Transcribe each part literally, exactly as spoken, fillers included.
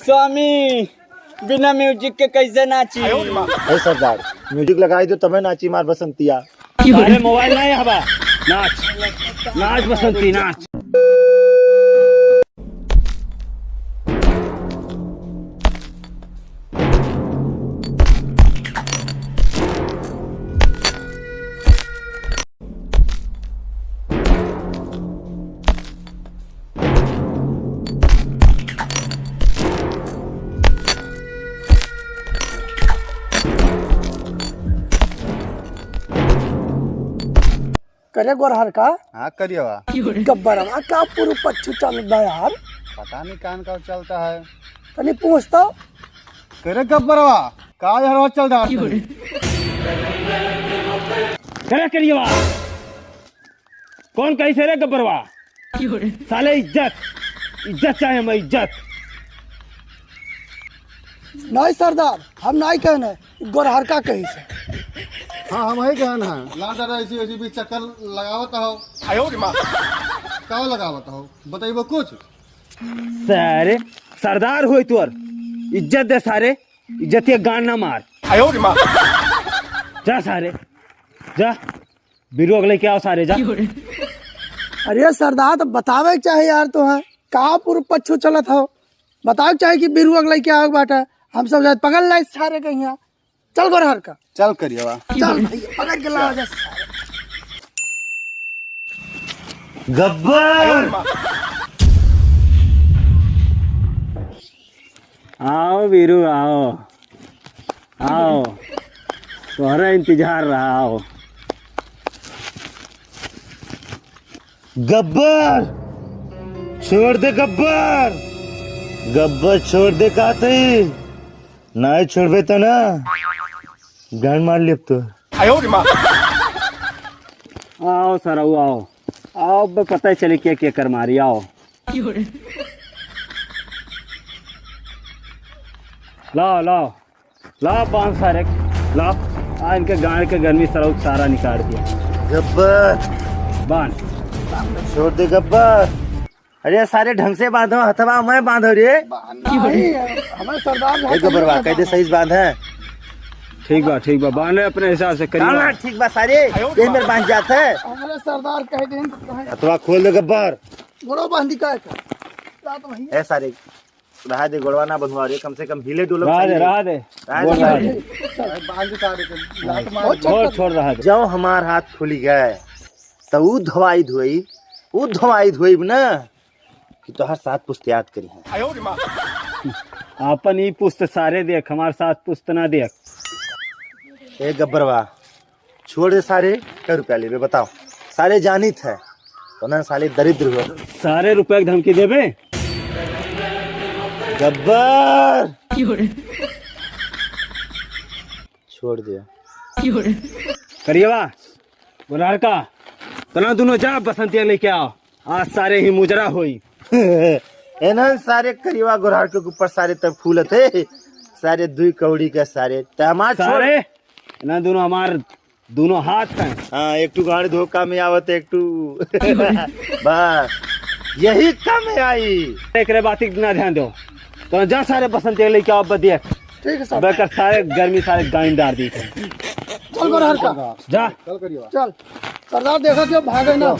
स्वामी, बिना music के कैसे नाची? ए सरदार, music लगाई दो तबे नाची मार बसंतिया। अरे mobile नहीं हवा, नाच, नाच बसंती नाच। करे गोरहर का? हाँ, करियवा। गब्बरवा का पूर्व पच्छु चल बा यार। पता नहीं कान का चलता है। तनी पूछ तो। करे गब्बरवा, का यार चल रहा है? करे करियवा। कौन कही से रे गब्बरवा? साले इज्जत, इज्जत चाहे हमें इज्जत। नहीं सरदार, हम नहीं कहने, गोरहरका कही से। हाँ, हम ही कहन है। ला दादा, ऐसी ऐसी भी चक्कर लगावत हो। आयो रे माँ। का लगावत हो? बताइबो कुछ। सारे सरदार होई तोर, इज्जत दे सारे, इज्जत के गान ना मार। आयो रे माँ। जा सारे, जा। बिरुआ के लेके आओ सारे, जा। अरे सरदार, तो बतावे के चाहे यार, तो है का पूर्व पच्छु चलत हो? बतावे के चाहे कि बिरुआ के लेके आओ बाटा, हम सब जाए पकड़ लाए सारे के यहाँ। चल गोरहर का। चल करियवा। चल भैया, पकड़ के लाओ जा। गब्बर। आओ बीरू, आओ, आओ, तोहरा इंतजार रहा, आओ। गब्बर, छोड़ दे गब्बर, गब्बर छोड़ दे कहत ही, नाहीं छोड़बे त ना, गांड मार लेब तो। आओ सरऊ, आओ, आओ, अब पता ही चले के, के कर मारी, आओ। लाओ, लाओ, लाओ, बांध सारे, लाओ। आ, इनके गांड के गर्मी सरऊ सारा निकाल दिया। गब्बर। बांध। छोड़ दे गब्बर। अरे सारे, ढंग से बांधो, हथवा मैं बांधो रे। नहीं, हमारे सरदार ए गब्बरवा, कह दे सही से बांध है। ठीक बा, ठीक बा, बांध ले अपने हिसाब से, करिए। हाँ, ठीक बा सारे, ये मेरे बांध जात है। हमारे सरदार कह दे तो कहें। हथवा खोल दे गब्बर। गोड़ो बांधी का है? रात वही। ए सारे, रहा दे, गोड़वा ना बंधवा रे, कम से कम हिले डुलक रहा दे, सही है। रहा दे। रहा दे, गोड़ रहा रहा दे। दे। बांध सारे के, लात मार। छोड़, छोड़, रहा दे। जब हमार हाथ फूली गए, तो ऊ धोवाई धोई, ऊ धोवाई धोई ना, कि तोहार सात पुस्त याद करी हैं। आपन ई पुस्त सारे देख, हमार सात पुस्त ना देख। ए गब्बरवा, छोड़ दे सारे, कै रुपया लेबे बताओ? सारे जानित है, तो ना साले दरिद्र हो। सारे रुपया के धमकी देबे? गब्बर! छोड़ दिया। करियवा, गोरहरका, तना दोनों जा बसंतिया लेके आओ, आज सारे ही मुजरा होई। एनन सारे करियवा गोरहरके ऊपर सारे तक फूलत है, सारे दुई कौड़ी का सारे, त हमार छोड़। सारे, एनन दोनों हमार दोनों हाथ हैं। हाँ, एक ठू गाड़ी धोखा में आवत, एक ठू बस, यही काम में आई। एकरे बात ना ध्यान दो, तो जा सारे बसंत के लेके आओ, अब देख। ठीक है साहब। बेकर सारे गर्मी सारे गाइन डार दी। चल गोरहरका। जा। चल करियो। चल। सरदार देखा क्यों भागे ना।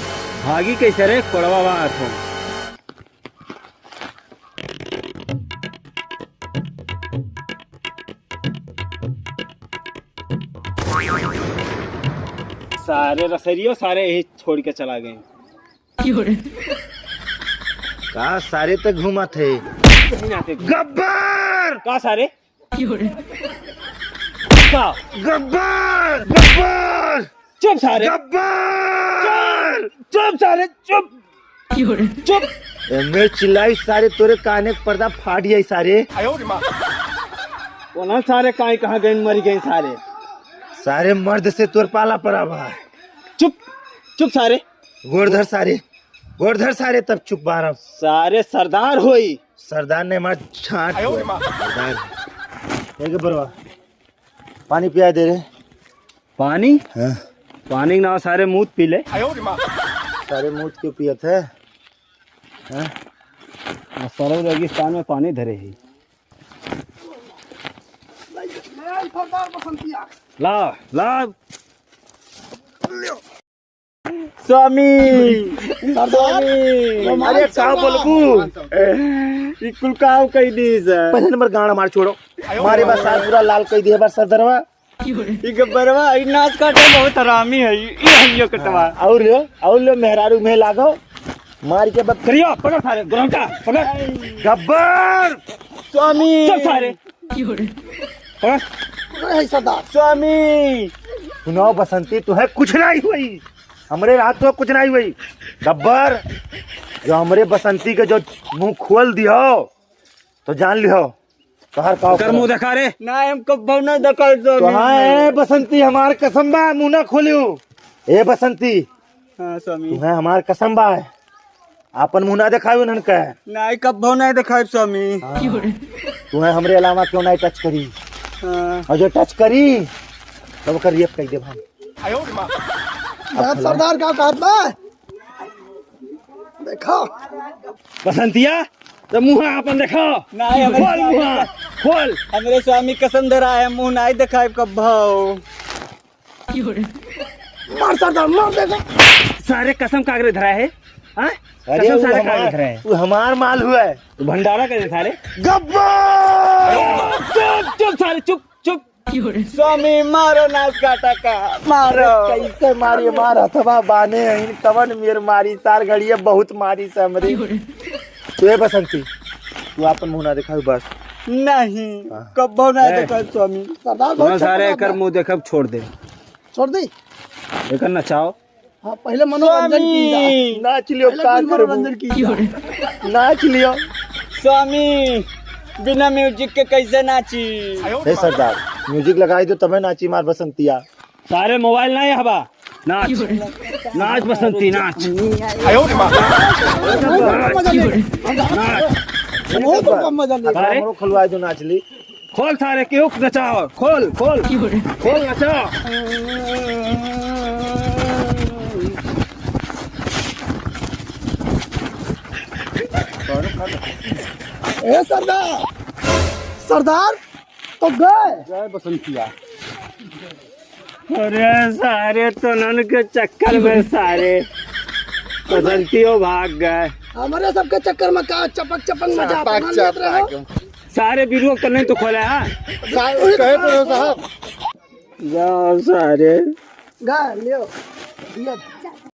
भागी कैसे रे, कोड़वा बात हो। सारे रसरियो सारे यही छोड़ के चला गए। का सारे तक घूमत है? यही नाते घूम- गब्बर! का सारे? का? गब्बर! गब्बर! चुप सारे। गब्बर! चुप, चुप सारे, चुप। चुप। एमे चिल्लाई सारे, तोरे काने के पर्दा फाट जाई सारे। कोना सारे काई कहाँ गइन, मरी गइन सारे। सारे मर्द से तोर पाला पड़ा बा। चुप, चुप सारे। गोड़ धर सारे, गोड़ धर सारे, तब चुप बारम। सारे सरदार होई। सरदार ने मार छाट आयो रे माँ। सरदार। ए गब्बरवा, पानी पिया दे रे। पानी? हाँ। पानी ना सारे मूत पी ले। आयो रे माँ। सारे मूत क्यों पियत है? हाँ? आ सारे रेगिस्तान में पानी धरे ही। सरदार बसंतिया। ला, ला। स्वामी, स्वामी। अरे, का बोलबू? ई कुल काव कई दीस? पहले नंबर गांड मार छोड़ो। मारे बा सार पूरा लाल कई दिए बा सरदरवा। ई गब्बरवा, ई नास काटे बहुत हरामी है, ई, ई हइयो कटवा। हाँ, और लो, और लो, मेहरारू में लागो, मार के बत करियो, पकड़ सारे, गोरंटा, पकड़। गब्बर! स्वामी! चल सारे। पकड़। पकड़ है सरदार। स्वामी! सुनाओ बसंती, तुम्हें कुछ नहीं हुई, हमरे रात को कुछ नहीं हुई। गब्बर, जो हमरे बसंती के जो मुंह खोल दियो, तो जान लियो, तोहार का कर मुंह देखा रे। ना, हम कब्बो ना देखा स्वामी। तो हाँ, ए बसंती, हमार कसम बा, मुंह ना खोलियो। ए बसंती, हाँ स्वामी। तुम्हें हमार कसम बा, आपन मुंह ना देखायो उन्हन के। नहीं, कब्बो नहीं देखायो स्वामी। हाँ। तुम्हें हमरे अलावा क्यों नहीं टच करी? हाँ। और जो टच करी, तब ओकर रेप कई देब हम। अब सरदार का कहत बा? देखो। बसंतिया, तो मुंह आपन देखो। नहीं, हमरे खोल स्वामी मुंह, का-, खोल। हमरे स्वामी कसम धरा है, मुंह नहीं देखाए कब्बो। मार सरदार, मार दे। सारे कसम कागरे धरा है, हाँ? अरे कसम वो सारे हमार, कागरे धरा है। वो हमार माल हुआ है। तू भंडारा करे सारे। गब्बर! चुप, चुप सारे, चुप, चुप। स्वामी, मारो नास काटा का, मारो। कैसे मारी, मार हथवा बाने हैं, कवन मेर मारी, सार घड़िया बहुत मारी से हमरे। तू ए बसंती, तू आपन मुंह ना देखाऊ बस। नहीं, हाँ। कब्बो ना ए। देखाऊ स्वामी। सरदार बहुत तुम्हारे सारे चप्पल एकर बा। मुंह देखब छोड़ दे। छोड़ दी? एकर नचाओ। हाँ, पहले मनोरंजन स्वामी। की जा। नाच लियो, पहले का कुछ करबो? मनोरंजन की जा। नाच लियो। स्वामी, बिना म्यूजिक के कैसे नाची? हे सरदार, म्यूजिक लगाई दो तबे नाची मार बसंतिया। सारे मोबाइल नहीं हवा। नाच। नाच बसंती, नाच। मजा ले। नाच। वो तो कम मजा ले। अरे। हमरो खुलवाई दो नाच ली। खोल सारे, केहू के नचाओ, खोल, खोल, खोल नचा। ए सरदार, सरदार, तो गए। जय बसंतिया। अरे सारे, तोनन के चक्कर में सारे बसंतियो भाग गए। हमरे सबके चक्कर में का चपक चपक मजा चपक अपना लेत रहो। चपक। सारे बिरुआ के नहीं तो खोला है। सारे कहे तो हो साहब। जाओ सारे। गा लियो। दिया।